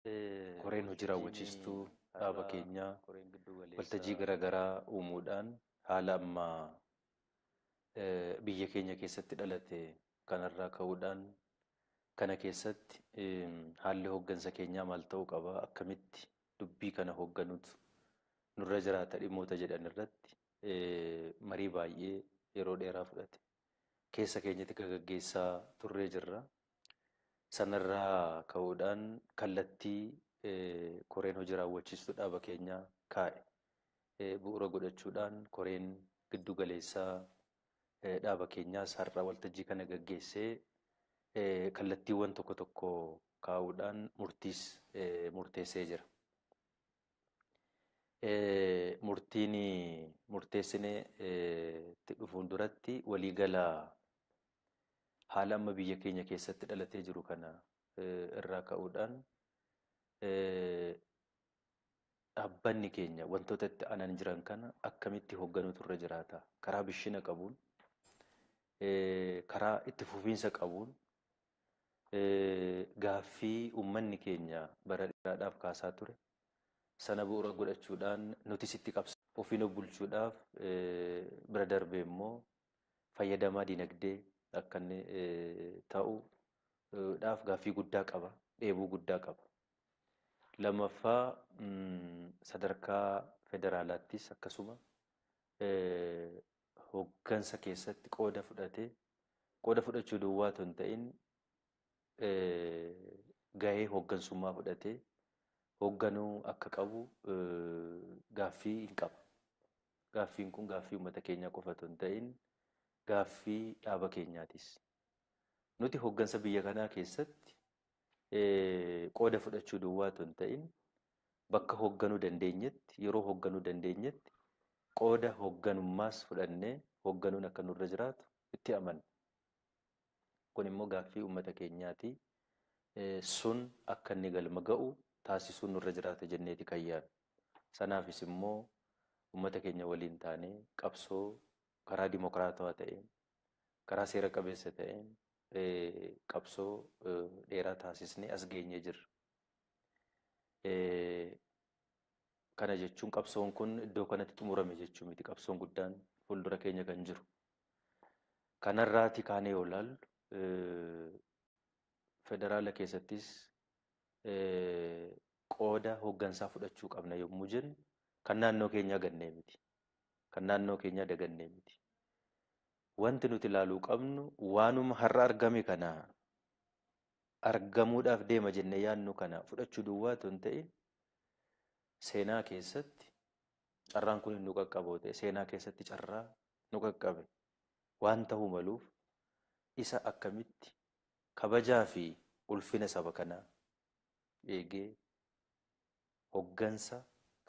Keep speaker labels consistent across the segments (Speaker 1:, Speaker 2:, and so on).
Speaker 1: Koreen hojii raawwachiistuu dhaaba keenyaa waltajjii garaagaraa uumuudhaan haala ammaa biyya keenya keessatti dhalate kanarraa ka'uudhaan kana keessatti haalli hooggansa keenyaa maal ta'uu qaba, akkamitti dubbii kana hoogganuutu nurra jiraata dhimmoota jedhan irratti marii baay'ee yeroo dheeraa fudhate. Keessa keenyatti gaggeessaa turree jirra. Sanarraa ka'uudhaan kallattii koreen hojii raawwachiistuu dhaaba keenyaa kaa'e bu'uura godhachuudhaan koreen giddu galeessaa dhaaba keenyaas har'a waltajjii kana gaggeessee kallattiiwwan tokko tokko kaa'uudhaan murtiis murteessee jira. Murtiin murteessinee itti dhufuun duratti waliigala haala amma biyya keenya keessatti dhalatee jiru kana irraa ka'uudhaan dhaabbanni keenya wantoota itti aanan jiran kana akkamitti hoogganuutu irra jiraata? Karaa bishina qabuun, karaa itti fufiinsa qabuun gaaffii uummanni keenya bara dheeraadhaaf kaasaa ture sana bu'uura godhachuudhaan nutis itti qabsa. Ofiin of bulchuudhaaf bira darbee immoo fayyadamaa dinagdee akka inni ta'uudhaaf gaaffii guddaa qaba, dheebuu guddaa qaba. Lammaffaa, sadarkaa federaalaattis akkasuma hooggansa keessatti qooda fudhatee, qooda fudhachuu duwwaa otoo hin ta'in gahee hooggansummaa fudhatee hoogganuu akka qabu gaaffii hin qaba. Gaaffiin kun gaaffii uummata keenyaa qofa otoo hin ta'in gaaffii dhaaba keenyaatis. Nuti hooggansa biyya kanaa keessatti qooda fudhachuu duwwaa otoo hin ta'in bakka hoogganuu dandeenyetti, yeroo hoogganuu dandeenyetti qooda hoogganummaas fudhannee hoogganuun akka nurra jiraatu itti amanna. Kun immoo gaaffii uummata keenyaati. Sun akka inni galma ga'u taasisuun nurra jiraata jenneeti kan yaadnu. Sanaafis immoo uummata keenya waliin taanee qabsoo karaa dimokiraatawaa ta'een, karaa seera qabeessa ta'een qabsoo dheeraa taasisnee as geenyee jirra. Kana jechuun qabsoon kun iddoo kanatti xumurame jechuu miti. Qabsoon guddaan fuuldura keenya kan jiru. Kanarraati kaanee yoo ilaallu federaala keessattis qooda hooggansaa fudhachuu qabna yommuu jennu kan naannoo keenyaa gannee miti. Kan naannoo keenyaa dagannee miti. Wanti nuti ilaaluu qabnu waanuma har'a argame kana argamuudhaaf deema jennee yaadnu kana fudhachuu duwwaa otoo hin ta'in seenaa keessatti carraan kun nu qaqqaboo ta'e, seenaa keessatti carraa nu qaqqabe waan ta'uu maluuf isa akkamitti kabajaa fi ulfina saba kanaa eegee hooggansa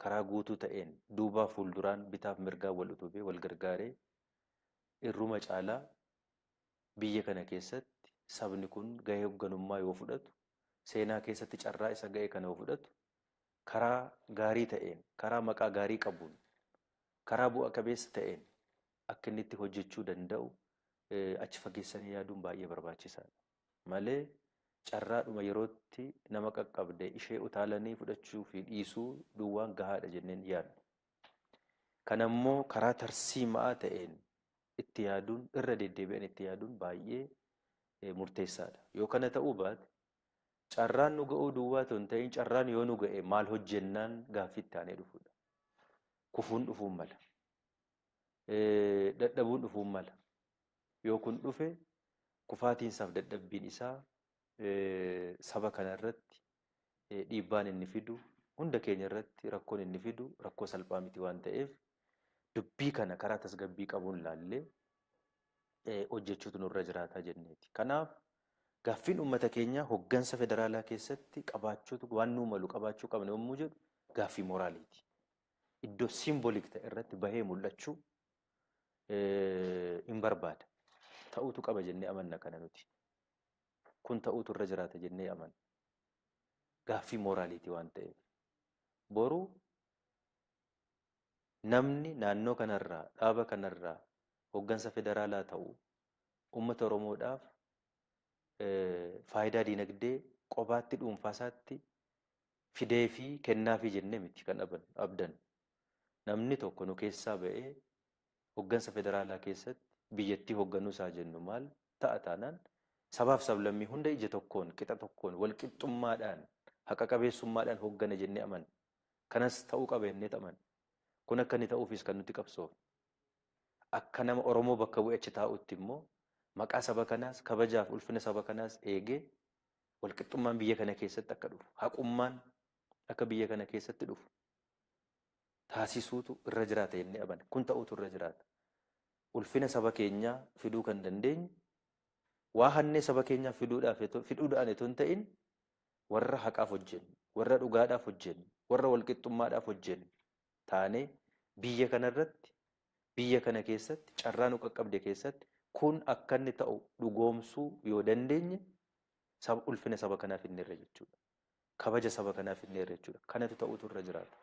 Speaker 1: karaa guutuu ta'een duubaa fuulduraan bitaaf mirgaan wal utubee wal gargaaree irruma caalaa biyya kana keessatti sabni kun gahee hoogganummaa yoo fudhatu, seenaa keessatti carraa isa ga'e kana yoo fudhatu, karaa gaarii ta'een, karaa maqaa gaarii qabuun, karaa bu'a qabeessa ta'een akka inni itti hojjechuu danda'u achi fageessanii yaaduun baay'ee barbaachisaadha. Malee carraadhuma yerootti nama qaqqabde ishee utaalanii fudhachuu fi dhiisuu duwwaan gahaadha jenneen yaadnu. Kanammoo karaa tarsiimaa ta'een itti yaaduun, irra deddeebi'an itti yaaduun baay'ee murteessaadha. Yoo kana ta'uu baate carraan nu ga'uu duwwaa otoo hin ta'in carraan yoo nu ga'e maal hojjennaan gaaffii itti aanee dhufuudha. Kufuun dhufuun mala. Dadhabuun dhufuun mala. Yoo kun dhufe kufaatiinsaaf dadhabbiin isaa saba kana irratti dhiibbaan inni fidu, hunda keenya irratti rakkoon inni fidu rakkoo salphaa miti waan ta'eef dubbii kana karaa tasgabbii qabuun laallee hojjechuutu nurra jiraata jenneeti. Kanaaf gaaffiin uummata keenyaa hooggansa federaalaa keessatti qabaachuutu waan nuu malu qabaachuu qabna yommuu jedhu gaaffii mooraaliiti. Iddoo simboliik ta'e irratti bahee mul'achuu hin barbaada. Ta'uutu qaba jennee amanna kana nuti. Kun ta'uutu irra jiraata jennee amanna. Gaaffii mooraaliiti waan ta'eef. Boru namni naannoo kanarraa, dhaaba kanarraa hooggansa federaalaa ta'u uummata Oromoodhaaf faayidaa dinagdee qobaatti dhuunfaasaatti Fidee fi kennaafii jennee miti kan abdannu. Namni tokko nu keessaa ba'ee hoggansa federaalaa keessatti biyyattii hogganuu isaa jennu maal ta'a taanaan sabaaf sablammii hunda ija tokkoon qixa tokkoon walqixxummaadhaan haqa qabeessummaadhaan hoggana jennee amanna. Kanas ta'uu qaba jennee amanna. Kun akka inni ta'uufis kan nuti qabsoofnu. Akka nama Oromoo bakka bu'ee achi taa'utti immoo maqaa saba kanaas kabajaaf ulfina saba kanaas eegee walqixxummaan biyya kana keessatti akka dhufu haqummaan akka biyya kana keessatti dhufu taasisuutu irra jiraata jennee amanna. Kun ta'uutu irra jiraata. Ulfina saba keenyaa fiduu kan dandeenyu waa hannee saba keenyaa fiduudhaan itoo hin ta'in warra haqaaf hojjennu, warra dhugaadhaaf hojjennu, warra walqixxummaadhaaf hojjennu taanee biyya kanarratti biyya kana keessatti carraa nu qaqqabde keessatti kun akka inni ta'u dhugoomsuu yoo dandeenye ulfina saba kanaa fidneerra jechuudha. Kabaja saba kanaa fidneerra jechuudha. Kanatu ta'utu irra jiraata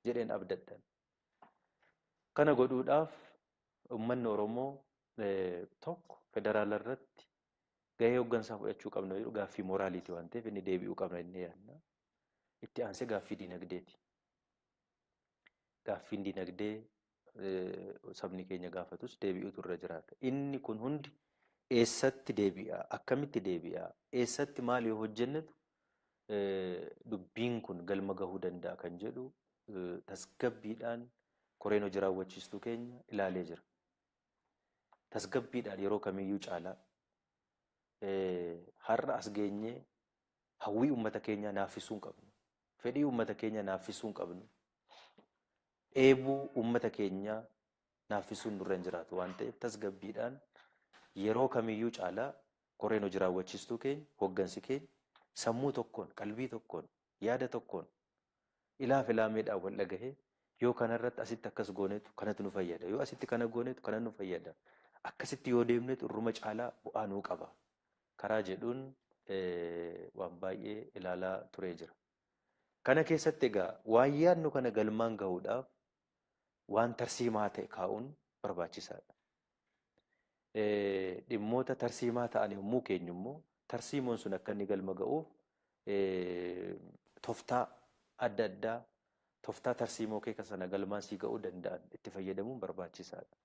Speaker 1: jedheen abdadhan. Kana godhuudhaaf uummanni Oromoo tokko federaala irratti gahee hoggansaa fudhachuu qabna jedhu gaaffii moraaliiti waan ta'eef inni deebi'uu qabna inni yaadna. Itti aansee gaaffii diinagdeeti. Gaaffiin diinagdee sabni keenya gaafatus deebi'utu irra jiraata. Inni kun hundi eessatti deebi'a? Akkamitti deebi'a? Eessatti maal yoo hojjennetu dubbiin kun galma gahuu danda'a kan jedhu tasgabbiidhaan koreen hojii raawwachiistuu keenya ilaalee jira. Tasgabbiidhaan yeroo kamiyyuu caalaa har'a as geenyee hawwii uummata keenyaa naaffisuu hin qabnu. Fedhii uummata keenyaa naaffisuu hin qabnu. Dheebuu uummata keenyaa naaffisuun nurra hin jiraatu waan ta'eef tasgabbiidhaan yeroo kamiyyuu caalaa koreen hojii raawwachiistuu keenya, hoggansi keenya sammuu tokkoon, qalbii tokkoon, yaada tokkoon ilaaf ilaameedhaan wal dhagahee yoo kanarratti asitti akkas goonetu kanatu nu fayyada, yoo asitti kana goonetu kana nu fayyada, akkasitti yoo deemnetu irruma caalaa bu'aa nuu qaba. Karaa jedhuun waan baay'ee ilaalaa turee jira. Kana keessatti egaa waan yaadnu kana galmaan gahuudhaaf waan tarsiimaa ta'e kaa'uun barbaachisaadha. Dhimmoota tarsiimaa ta'an yommuu keenyu immoo tarsiimoon sun akka inni galma ga'uuf tooftaa adda addaa tooftaa tarsiimoo keeka sana galmaan sii ga'uu danda'an itti fayyadamuun barbaachisaadha.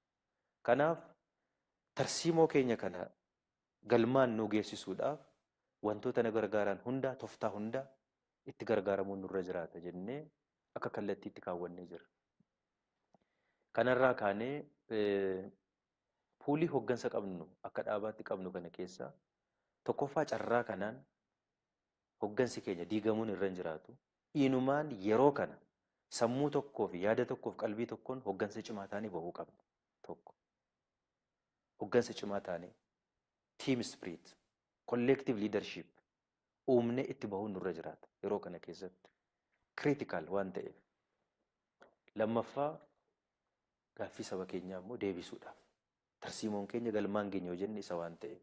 Speaker 1: Kanaaf tarsiimoo keenya kana galmaan nu geessisuudhaaf wantoota na gargaaran hundaa tooftaa hundaa itti gargaaramuun nurra jiraata jennee akka kallattiitti kaawwannee jirra. Kanarraa kaanee puulii hoggansa qabnu akka dhaabaatti qabnu kana keessaa tokkoffaa carraa kanaan hoggansi keenya diigamuun irra hin jiraatu. Inumaan yeroo kana sammuu tokkoo fi yaada tokkoof qalbii tokkoon hoggansa cimaa taanee bahuu qabna. Tokko. Hoggansa cimaa taanee team spirit, collective leadership uumnee itti bahuun nurra jiraata yeroo kana keessatti. Critical waan ta'eef. Lammaffaa gaaffii saba keenyaa immoo deebisuudhaaf. Tarsiimoon keenya galmaan keenya yoo jenne isa waan ta'eef.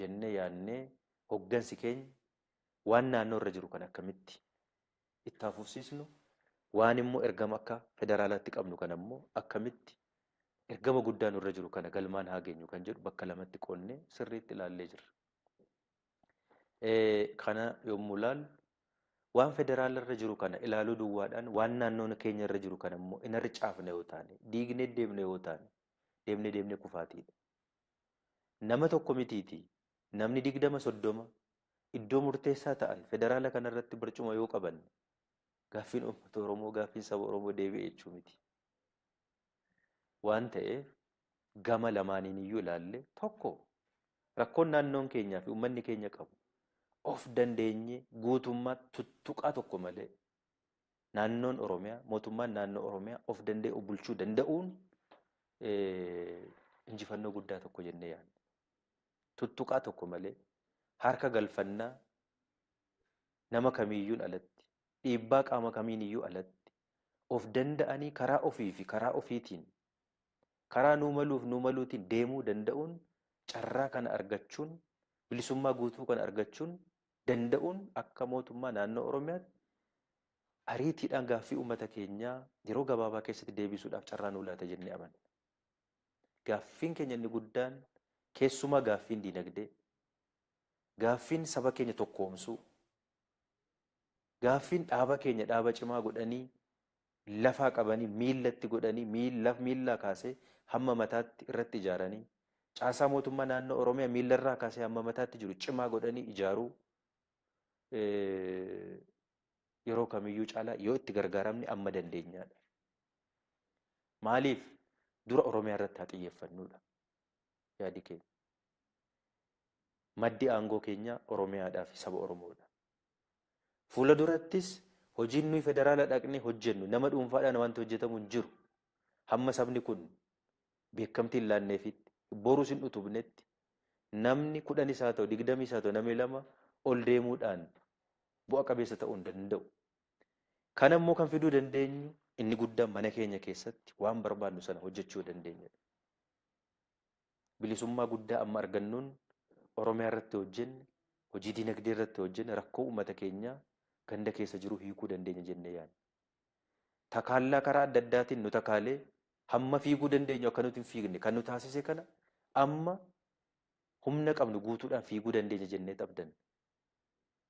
Speaker 1: Jennee yaadnee hoggansi keenya waan naannoo irra jiru kan akkamitti itti hafuufsiisnu waan immoo ergama akka federaalaatti qabnu kan ammoo akkamitti ergama guddaa nurra jiru kana galmaan haa geenyu kan jedhu bakka lamatti qoonnee sirriitti ilaallee jirra. Kana yommuu ilaallu waan federaala irra jiru kana ilaaluu duwwaadhaan waan naannoo keenya irra jiru kana immoo in harcaafne yoo taane diignee deemne yoo taane deemnee deemnee kufaatiidha. Nama tokko mitiiti namni 20 30 iddoo murteessaa ta'an federaala kanarratti barcuma yoo qaban gaaffiin uummata Oromoo gaaffiin saba Oromoo deebi'e jechuu miti. Waan ta'eef gama lamaaniin iyyuu ilaalle tokko rakkoon naannoon keenyaa fi uummanni keenya qabu of dandeenye guutummaa tuttuqaa tokko malee naannoon Oromiyaa mootummaan naannoo Oromiyaa of danda'e of bulchuu danda'uun injifannoo guddaa tokko jennee yaadna. Tuttuqaa tokko malee harka galfannaa nama kamiiyyuun alatti dhiibbaa qaama kamiiniyyuu alatti of danda'anii karaa ofii fi karaa ofiitiin karaa nuu maluuf nuu maluutiin deemuu danda'uun carraa kana argachuun bilisummaa guutuu kana argachuun danda'uun akka mootummaa naannoo Oromiyaatti ariitiidhaan gaaffii uummata keenyaa yeroo gabaabaa keessatti deebisuudhaaf carraa nuu laata jennee amanna. Gaaffiin keenya inni guddaan keessumaa gaaffiin diinagdee, gaaffiin saba keenya tokkoomsuu, Gaaffiin dhaaba keenya dhaaba cimaa godhanii lafaa qabanii miillatti godhanii miillaa kaasee hamma mataatti irratti ijaaranii caasaa mootummaa naannoo Oromiyaa miillarraa kaasee hamma mataatti jiru cimaa godhanii ijaaruu yeroo kamiyyuu caalaa yoo itti gargaaramne amma dandeenyaadha. Maaliif dura Oromiyaa irratti haa xiyyeeffannuudha yaadi keenya. Maddi aangoo keenya Oromiyaadhaa fi saba Oromoodha. Fuula durattis hojiin nuyi federaala dhaqnee hojjennu nama dhuunfaadhaan wanti hojjetamu hin jiru. Hamma sabni kun beekamtii hin laanneefitti borus hin utubnetti namni 10 haa ta'u 20 haa ta'u namni 2 ol deemuudhaan bu'a qabeessa ta'uu hin danda'u. Kana immoo kan fiduu dandeenyu inni guddaan mana keenya keessatti waan barbaadnu sana hojjechuu dandeenyudha. Bilisummaa guddaa amma argannuun Oromiyaa irratti hojjenne, hojii dinagdee irratti hojjenne rakkoo uummata keenyaa ganda keessa jiru hiikuu dandeenya jennee yaadna. Takaallaa karaa adda addaatiin nu takaalee hamma fiiguu dandeenyu akka nuti hin fiigne kan nu taasise kana amma humna qabnu guutuudhaan fiiguu dandeenya jennee abdanna.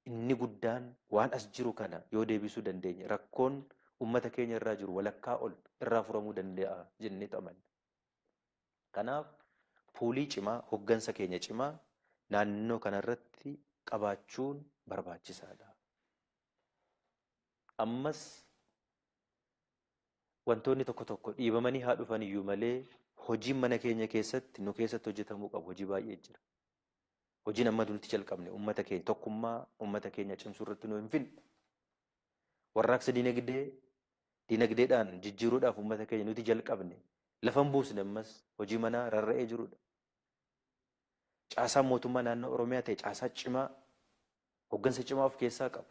Speaker 1: Inni guddaan waan as jiru kana yoo deebisuu dandeenye rakkoon uummata keenya irraa jiru walakkaa ol irraa furamuu danda'a jennee amanna. Kanaaf puulii cimaa hoggansa keenya cimaa naannoo kanarratti qabaachuun barbaachisaadha. Ammas wantoonni tokko tokko dhiibamanii haa dhufan iyyuu malee hojiin mana keenya keessatti nu keessatti hojjetamuu qabu hojii baay'ee jira. Hojiin amma nuti jalqabne uummata keenya tokkummaa uummata keenya cimsuu irratti nu hin finne. Warraaqsa dinagdeedhaan jijjiiruudhaaf uummata keenya nuti jalqabne lafa hin buusne ammas hojii manaa rarra'ee jirudha. Caasaan mootummaa naannoo Oromiyaa ta'e caasaa cimaa hoggansa cimaa of keessaa qabu.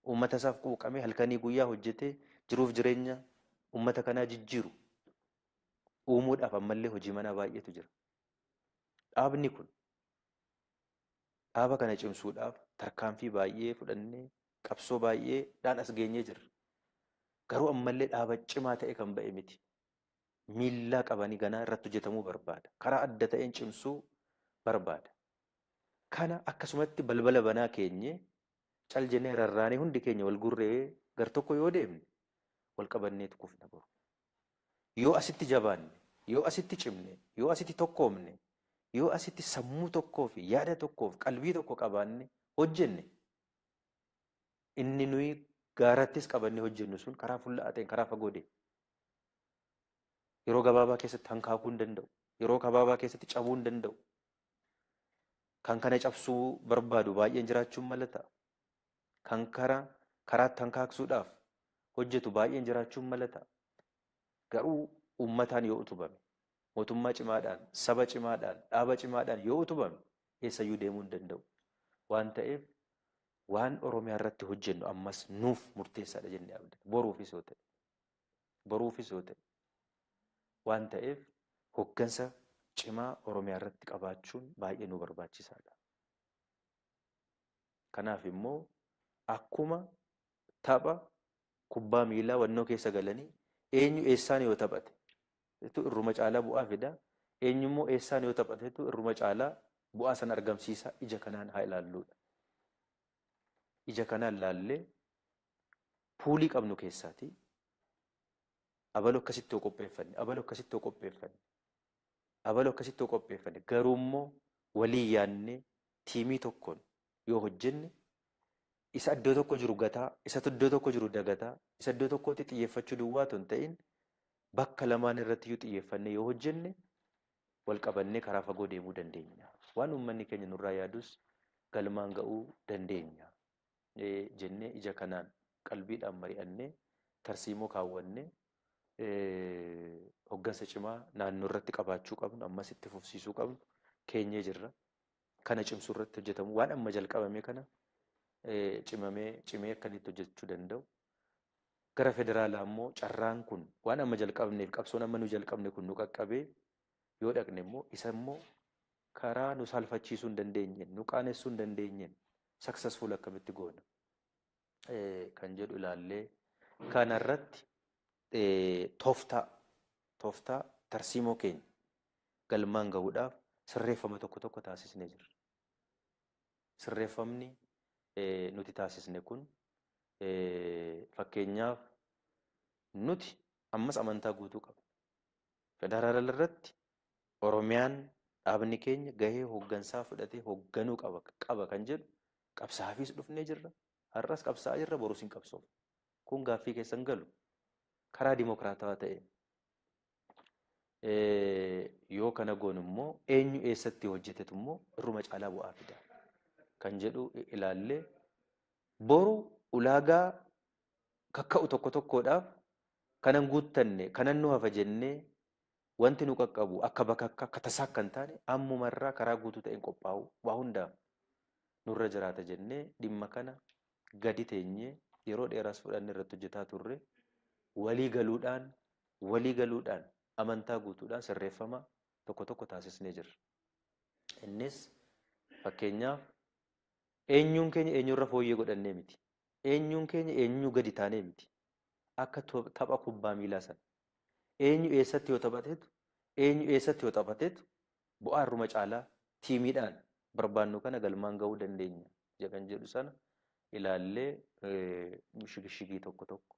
Speaker 1: Uummata isaaf quuqamee halkanii guyyaa hojjetee jiruuf jireenya uummata kanaa jijjiiru uumuudhaaf ammallee hojii manaa baay'eetu jira. Dhaabni kun dhaaba kana cimsuudhaaf tarkaanfii baay'ee fudhannee qabsoo baay'eedhaan as geenyee jirra. Garuu ammallee dhaaba cimaa ta'e kan ba'e miti. Miillaa qabanii ganaa irratti hojjetamuu barbaada. Karaa adda ta'een cimsuu barbaada. Kana akkasumatti balbala banaa keenye cal jennee rarraanee hundi keenya wal gurree gar tokko yoo deemne wal qabanneetu kufna boru. Yoo asitti jabaanne, yoo asitti cimne, yoo asitti tokkoomne, yoo asitti sammuu tokkoo fi yaada tokkoo fi qalbii tokko qabaanne hojjenne inni nuyi gaarattis qabannee hojjennu sun karaa fuulla'aa ta'een karaa fagoo deema. Yeroo gabaabaa keessatti hankaakuu hin danda'u. Yeroo gabaabaa keessatti cabuu hin danda'u. Kan kana cabsuu barbaadu baay'een jiraachuun mala ta'a. Kan karaatti hankaaksuudhaaf hojjetu baay'een jiraachuun mala ta'a. Garuu uummataan yoo utubame, mootummaa cimaadhaan, saba cimaadhaan, dhaaba cimaadhaan yoo utubame eessayyuu deemuu hin danda'u. Waan ta'eef waan Oromiyaa irratti hojjennu ammas nuuf murteessaadha jennee abdanna. Boruufis yoo ta'e. Boruufis yoo ta'e. Waan ta'eef hoggansa cimaa Oromiyaa irratti qabaachuun baay'ee nu barbaachisaadha. Kanaaf immoo akkuma tapha kubbaa miilaa wannoo keessa galanii eenyu eessaan yoo taphate irruma caalaa bu'aa fida, eenyu immoo eessaan yoo taphatetu irruma caalaa bu'aa sana argamsiisa ija kanaan haa ilaalluudha. Ija kanaan laallee puulii qabnu keessaatii abaloo akkasitti yoo qopheeffanne, abaloo akkasitti yoo qopheeffanne, abaloo akkasitti yoo qopheeffanne garuu immoo walii yaadnee tiimii tokkoon yoo hojjenne isa iddoo tokko jiru gataa, isa iddoo tokko jiru dagataa, isa iddoo tokkotti xiyyeeffachuu duwwaa otoo hin ta'in bakka lamaan irratti iyyuu xiyyeeffannee yoo hojjenne wal qabannee karaa fagoo deemuu dandeenya. Waan uummanni keenya nurraa yaadus galmaan ga'uu dandeenya jennee ija kanaan qalbiidhaan mari'annee tarsiimoo kaawwannee hoggansa cimaa naannoo irratti qabaachuu qabnu ammas itti fufsiisuu qabnu keenyee jirra. Kana cimsuu irratti hojjetamu waan amma jalqabame kana cimee akka inni itti hojjechuu danda'u. Gara federaalaa immoo carraan kun waan amma jalqabneef qabsoon amma nu jalqabne kun nu qaqqabee yoo dhaqne immoo isa immoo karaa nu saalfachiisuu hin dandeenyeen nu qaanessuu hin dandeenyeen successful akkamitti goona kan jedhu ilaallee kanarratti tooftaa tarsiimoo keenya galmaan gahuudhaaf sirreeffama tokko tokko taasisnee jirra. Sirreeffamni nuti taasisne kun Fakkeenyaaf nuti ammas amantaa guutuu qabna. Federaala irratti Oromiyaan dhaabni keenya gahee hooggansaa fudhatee hoogganuu qaba kan jedhu qabsaafis dhufnee jirra. Har'as qabsaa'aa jirra, borus hin qabsoofne. Kun gaaffii keessan galu karaa dimokiraatawaa ta'een. Yoo kana goonu immoo eenyu eessatti hojjetetu immoo irruma caalaa bu'aa fida kan jedhu ilaallee boru ulaagaa kakka'u tokko tokkodhaaf kanan guuttanne kanan nu hafa jennee wanti nu qaqqabu akka bakakka akka tasaa akka hin taane ammumarraa karaa guutuu ta'een qophaa'u waa hundaaf nurra jiraata jennee dhimma kana gadi teenyee yeroo dheeraas fudhannee irratti hojjetaa turre walii galuudhaan amantaa guutuudhaan sirreeffama tokko tokko taasisnee jirra. Innis fakkeenyaaf eenyuun keenya eenyurra fooyyee godhannee miti. Eenyuun keenya eenyuu gadi taanee miti. Akka tapha kubbaa miilaa sana. Eenyu eessatti yoo taphateetu eenyu eessatti yoo taphateetu bu'aa irruma caalaa tiimiidhaan barbaannu kana galmaan ga'uu dandeenya kan jedhu sana ilaallee shigishigii tokko tokko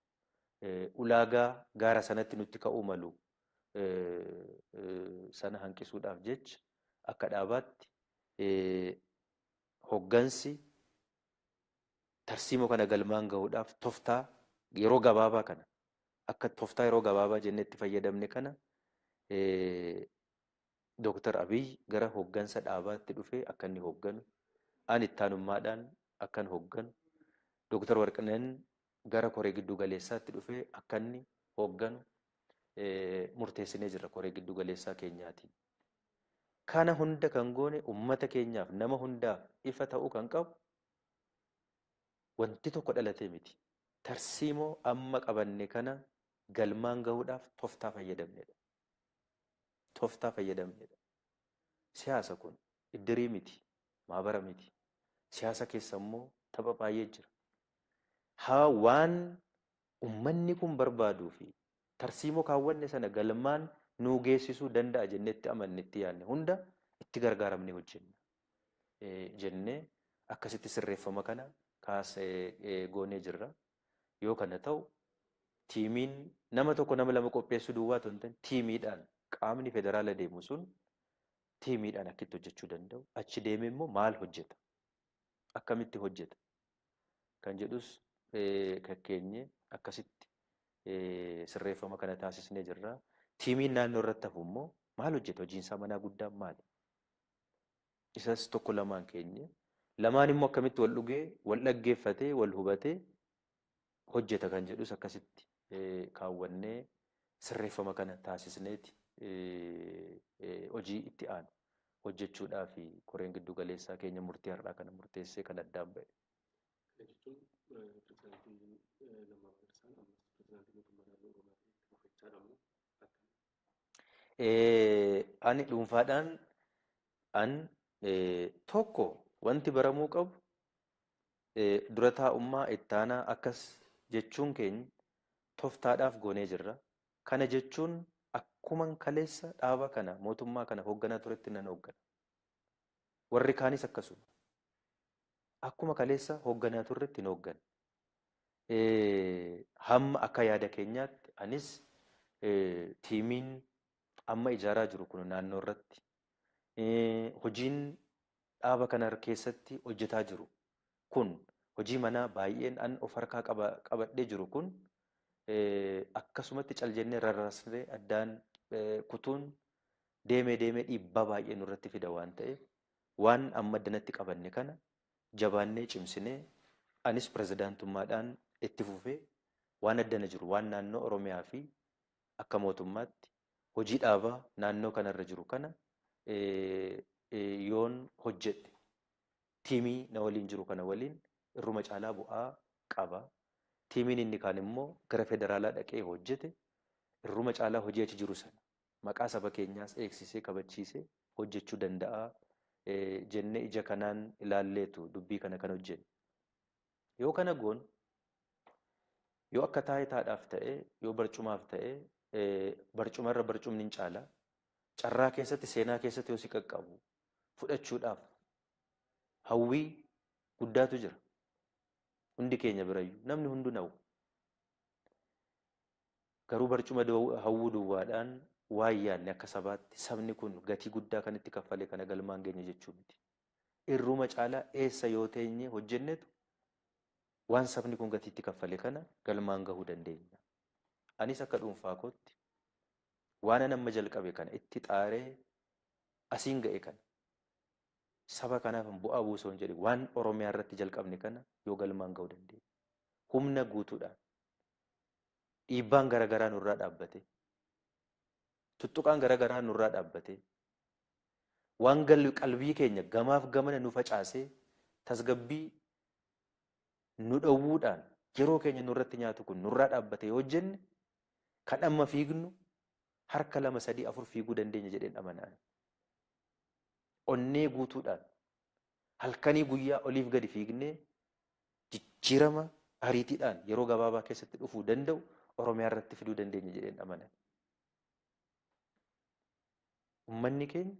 Speaker 1: ulaagaa gaara sanatti nutti ka'uu malu sana hanqisuudhaaf jecha akka dhaabaatti hoggansi tarsiimoo kana galmaan ga'uudhaaf toftaa yeroo gabaabaa kana akka toftaa yeroo gabaabaa jennee itti fayyadamne kana Dooktar Abiy gara hoggansa dhaabaatti dhufee akka inni hogganu, ani ittaanummaadhaan akkan hogganu, Dooktar Warqinaan gara koree giddu galeessaatti dhufee akka inni hogganu murteessinee jirra koree giddu galeessaa keenyaatiin. Kana hunda kan goone uummata keenyaaf nama hundaaf ifa ta'uu kan qabu wanti tokko dhalatee miti. Tarsiimoo amma qabanne kana galmaan gahuudhaaf toftaa fayyadamnedha. Toftaa fayyadamnedha. Siyaasa kun iddirii miti, maabara miti. Siyaasa keessa immoo tapha baay'ee jira. Haa waan uummanni kun barbaaduu fi tarsiimoo kaawwanne sana galmaan nuu geessisuu danda'a jennee itti amanne itti yaadne hunda itti gargaaramnee hojjenna jennee akkasitti sirreeffama kana kaasee goonee jirra. Yoo kana ta'u tiimiin nama tokko nama lama qopheessuu duwwaa otoo hin taane tiimiidhaan qaamni federaala deemu sun tiimiidhaan akkitti hojjechuu danda'u. Achi deemee immoo maal hojjeta? Akkamitti hojjeta? Kan jedhus kakkeenye akkasitti sirreeffama kana taasisnee jirra. Tiimiin naannoo irratti hafu immoo maal hojjeta? Hojiin isaa manaa guddaan maali? Isas tokko lamaan keenye. Lamaan immoo akkamitti wal dhugee, wal dhaggeeffatee, wal hubatee hojjeta kan jedhus akkasitti kaawwannee sirreeffama kana taasisneeti hojii itti aanu hojjechuudhaaf koreen giddu galeessaa keenya murtii har'aa kana murteessee kan addaan ba'e.
Speaker 2: Kana jechuun pirezidaantiin Lammaa Magarsaan ammas pirezidaantii mootummaa naannoo Oromiyaa ta'ee itti fufachaadha moo akkami?
Speaker 1: Ani dhuunfaadhaan an tokko wanti baramuu qabu dura taa'ummaa ittaanaa akkas jechuun keenya toftaadhaaf goonee jirra. Kana jechuun akkuman kaleessa dhaaba kana mootummaa kana hoogganaa turetti nan hooggana. Warri kaanis akkasuma. Akkuma kaleessa hoogganaa turretti hin hooggana. Hamma akka yaada keenyaatti anis tiimiin amma ijaaraa jiru kun naannoo irratti hojiin dhaaba kana keessatti hojjetaa jiru kun hojii manaa baay'een an of harkaa qabadhee jiru kun akkasumatti cal jennee rarraasnee addaan kutuun deemee deemee dhiibbaa baay'ee nurratti fida waan ta'eef waan amma addanatti qabanne kana jabaannee cimsinee anis pirezidaantummaadhaan itti fufee waan addana jiru waan naannoo Oromiyaa fi akka mootummaatti hojii dhaabaa naannoo kanarra jiru kana yoon hojjedhe tiimii na waliin jiru kana waliin irruma caalaa bu'aa qaba. Tiimiin inni kaan immoo gara federaalaa dhaqee hojjete irruma caalaa hojii achi jiru sana maqaa saba keenyaas eegsisee kabachiisee hojjechuu danda'a jennee ija kanaan ilaalleetu dubbii kana kan hojjenne. Yoo kana goon yoo akka taayitaadhaaf ta'e yoo barcumaaf ta'e barcumarra barcumni hin caala. Carraa keessatti seenaa keessatti yoo si qaqqabu fudhachuudhaaf hawwii guddaatu jira. Hundi keenya birayyuu namni hunduu hawwa. Garuu barcuma hawwuu duwwaadhaan waan yaadne akka sabaatti sabni kun gatii guddaa kan itti kaffale kana galmaan geenye jechuu miti. Irruma caalaa eessa yoo teenye hojjennetu waan sabni kun gatii itti kaffale kana galmaan gahuu dandeenya. Anis akka dhuunfaa kootti waan an amma jalqabe kana itti xaaree asiin ga'e kana saba kanaaf bu'aa buusoo hin jedhe waan Oromiyaa irratti jalqabne kana yoo galmaan gahuu dandeenya. Humna guutuudhaan dhiibbaan garaagaraa nurraa dhaabbate, tuttuqaan garaagaraa nurraa dhaabbate, waan qalbii keenya gamaaf gamana nu facaasee tasgabbii nu dhowwuudhaan yeroo keenya nurratti nyaatu kun nurraa dhaabbate yoo hojjenne kan amma fiignu harka 2, 3, 4 fiiguu dandeenya jedheen amanaan. Onnee guutuudhaan halkanii guyyaa oliif gadi fiignee jijjiirama ariitiidhaan yeroo gabaabaa keessatti dhufuu danda'u Oromiyaa irratti fiduu dandeenya jedheen amanan. Uummanni keenya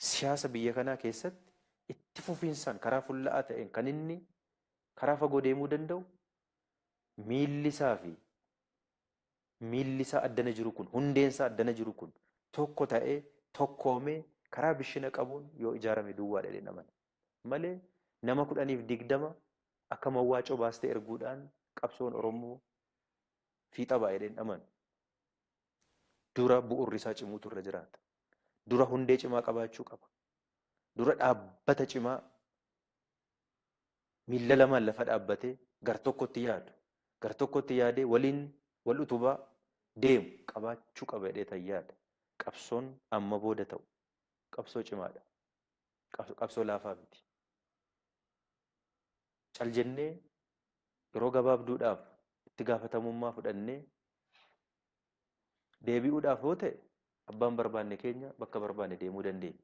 Speaker 1: siyaasa biyya kanaa keessatti itti fufiinsaan karaa fulla'aa ta'een kan inni karaa fagoo deemuu danda'u miilli isaa fi miilli isaa addana jiru kun hundeen isaa addana jiru kun tokko ta'ee tokkoomee karaa bishina qabuun yoo ijaarame duwwaa jedheen amana. Malee nama 10 fi 20 akka mawwaacoo baastee erguudhaan qabsoon Oromoo fiixa ba'a jedheen amanu. Dura bu'uurri isaa cimuutu irra jiraata. Dura hundee cimaa qabaachuu qaba. Dura dhaabbata cimaa miilla lamaan lafa dhaabbatee gar tokkotti yaadu, gar tokkotti yaadee waliin wal utubaa deemu qabaachuu qaba jedhee tan yaada. Qabsoon amma booda ta'u qabsoo cimaadha. Qabsoo laafaa miti. Cal jennee yeroo gabaabduudhaaf itti gaafatamummaa fudhannee deebi'uudhaaf yoo ta'e abbaan barbaanne keenya bakka barbaanne deemuu dandeenya.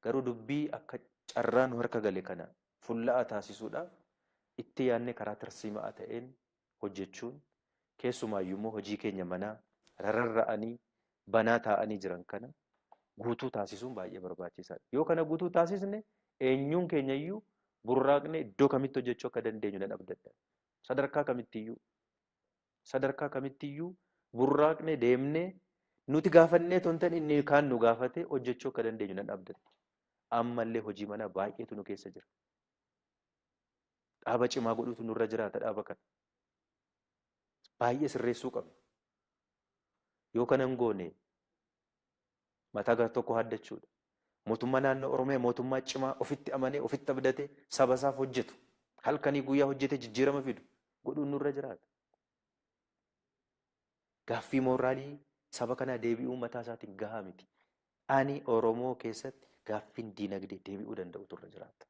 Speaker 1: Garuu dubbii akka carraa nu harka gale kana fulla'aa taasisuudhaaf itti yaadnee karaa tarsiimaa ta'een hojjechuun keessumaayyuu immoo hojii keenya manaa rarra'anii banaa taa'anii jiran kana guutuu taasisuun baay'ee barbaachisaadha. Yoo kana guutuu taasisne eenyuun keenyayyuu burraaqne iddoo kamitti hojjechuu akka dandeenyu nan abdadha. Sadarkaa kamittiyyuu burraaqne deemnee nuti gaafannee tontan inni kaan nu gaafate hojjechuu akka dandeenyu nan abdadha. Ammallee hojii manaa baay'eetu nu keessa jira. Dhaaba cimaa godhuutu nurra jiraata dhaaba kana. Baay'ee sirreessuu qabna. Yoo kana hin goone mataa gar tokko haaddachuudha. Mootummaa naannoo Oromiyaa mootummaa cimaa ofitti amanee ofitti abdatee saba isaaf hojjetu halkanii guyyaa hojjetee jijjiirama fidu godhuun nurra jiraata. Gaaffii mooraalii saba kanaa deebi'uu mataa isaatiin gahaa miti. Ani Oromoo keessatti gaaffiin diinagdee deebi'uu danda'utu irra jiraata.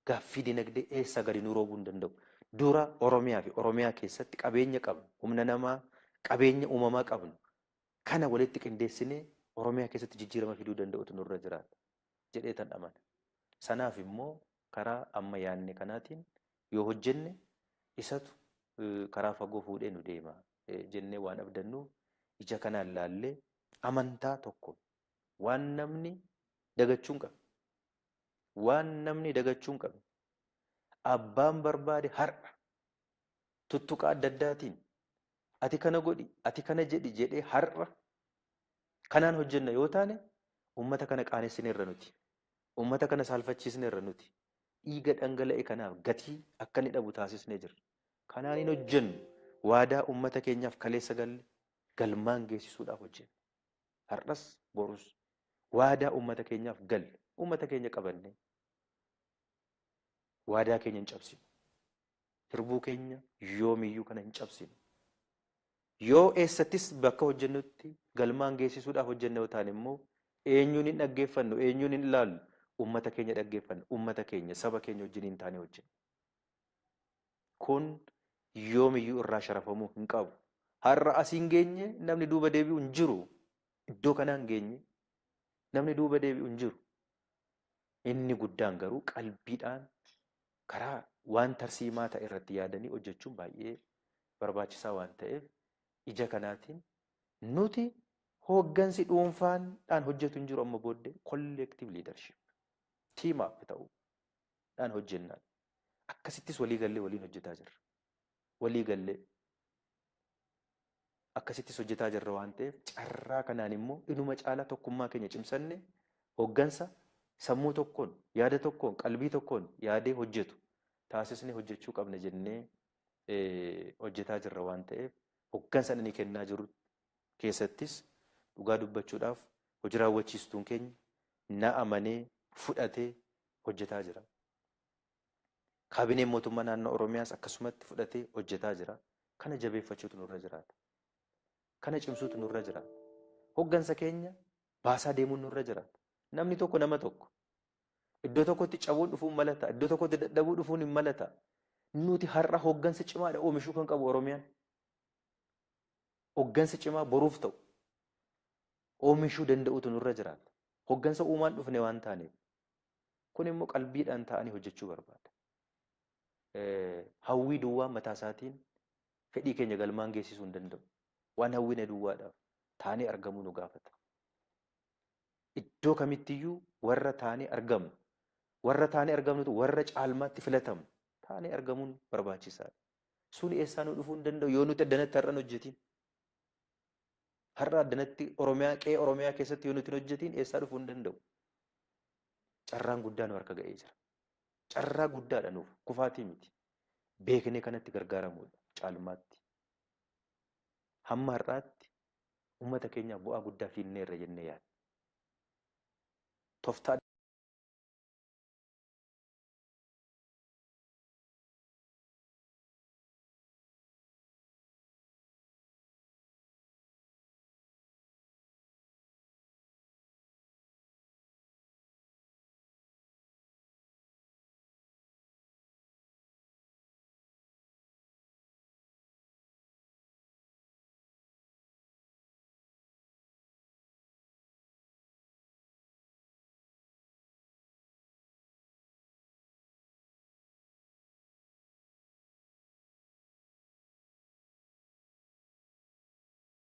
Speaker 1: Gaaffii diinagdee eessa gadi nu roobuu hin danda'u. Dura Oromiyaa fi Oromiyaa keessatti qabeenya qabnu, humna namaa, qabeenya uumamaa qabnu kana walitti qindeessinee Oromiyaa keessatti jijjiirama fiduu danda'utu nurra jiraata jedhee tan amana. Sanaaf immoo karaa amma yaadne kanaatiin yoo hojjenne isatu karaa fagoo fuudhee nu deema jennee waan abdannuuf ija kanaan laallee amantaa tokko waan namni dagachuu hin qabne. Waan namni dagachuu hin qabne. Abbaan barbaade har'a tuttuqa adda addaatiin ati kana godhi, ati kana jedhi jedhee har'a kanaan hojjenna yoo taane uummata kana qaanessinirra nuti. Uummata kana saalfachiisneerra nuti. Dhiiga dhangala'e kanaaf gatii akka inni dhabu taasisnee jirra. Kanaan hin hojjennu waadaa uummata keenyaaf kaleessa galle galmaan geessisuudhaaf hojjenna. Har'as borus waadaa uummata keenyaaf galle uummata keenya qabannee waadaa keenya hin cabsinu. Hirbuu keenya yoomiyyuu kana hin cabsinu. Yoo eessattis bakka hojjennutti galmaan geessisuudhaaf hojjenna yoo taane immoo eenyuun hin dhaggeeffannu, eenyuun hin ilaallu, uummata keenya dhaggeeffannu, uummata keenya, saba keenya wajjin hin taane hojjenna. Kun yoomiyyuu irraa sharafamuu hin qabu. Har'a asiin geenye namni duuba deebi'u hin jiru. Iddoo kanaan geenye namni duuba deebi'u hin jiru. Inni guddaan garuu qalbiidhaan karaa waan tarsiimaa ta'e irratti yaadanii hojjechuun baay'ee barbaachisaa waan ta'eef ija kanaatiin nuti hooggansi dhuunfaadhaan hojjetu hin jiru amma booddee collective leadership team up ta'uudhaan hojjennaan. Akkasittis walii gallee waliin hojjetaa jirra. Walii gallee akkasittis hojjetaa jirra waan ta'eef carraa kanaan immoo inuma caalaa tokkummaa keenya cimsanne hoggansa sammuu tokkoon, yaada tokkoon, qalbii tokkoon yaadee hojjetu taasisnee hojjechuu qabna jennee hojjetaa jirra waan ta'eef hoggansa inni kennaa jiru keessattis dhugaa dubbachuudhaaf hojii raawwachiistuun keenya na amanee fudhatee hojjetaa jira. Kaabineen mootummaa naannoo Oromiyaas akkasumatti fudhatee hojjetaa jira. Kana jabeeffachuutu nurra jiraata. Kana cimsuutu nurra jiraata. Hoggansa keenya baasaa deemuun nurra jiraata. Namni tokko nama tokko. Iddoo tokkotti cabuun dhufuun malata. Iddoo tokkotti dadhabuu dhufuun hin malata. Nuti har'a hoggansa cimaadha oomishuu kan qabu Oromiyaan. Hoggansa cimaa boruuf ta'u oomishuu danda'utu nurra jiraata. Hoggansa uumaan dhufne waan taaneef. Kun immoo qalbiidhaan ta'anii hojjechuu barbaada. Hawwii duwwaa mataa isaatiin fedhii keenya galmaan geessisuu hin danda'u. Waan hawwine duwwaadhaaf taanee argamuu nu gaafata. Iddoo kamittiyyuu warra taanee argamnu, warra taanee argamnutu warra caalmaatti filatamu taanee argamuun barbaachisaadha. Sun eessaa nu dhufuu hin danda'u yoo nuti addanatti har'a hin hojjetiin. Har'a addanatti Oromiyaa qe'ee Oromiyaa keessatti yoo nuti hin hojjetiin eessaa dhufuu hin danda'u. Carraan guddaa nu harka ga'ee jira. Carraa guddaadha nuuf kufaatii miti. Beeknee kanatti gargaaramuudha caalmaatti. Hamma har'aatti uummata keenyaaf bu'aa guddaa finneerra jennee yaadna. Tooftaa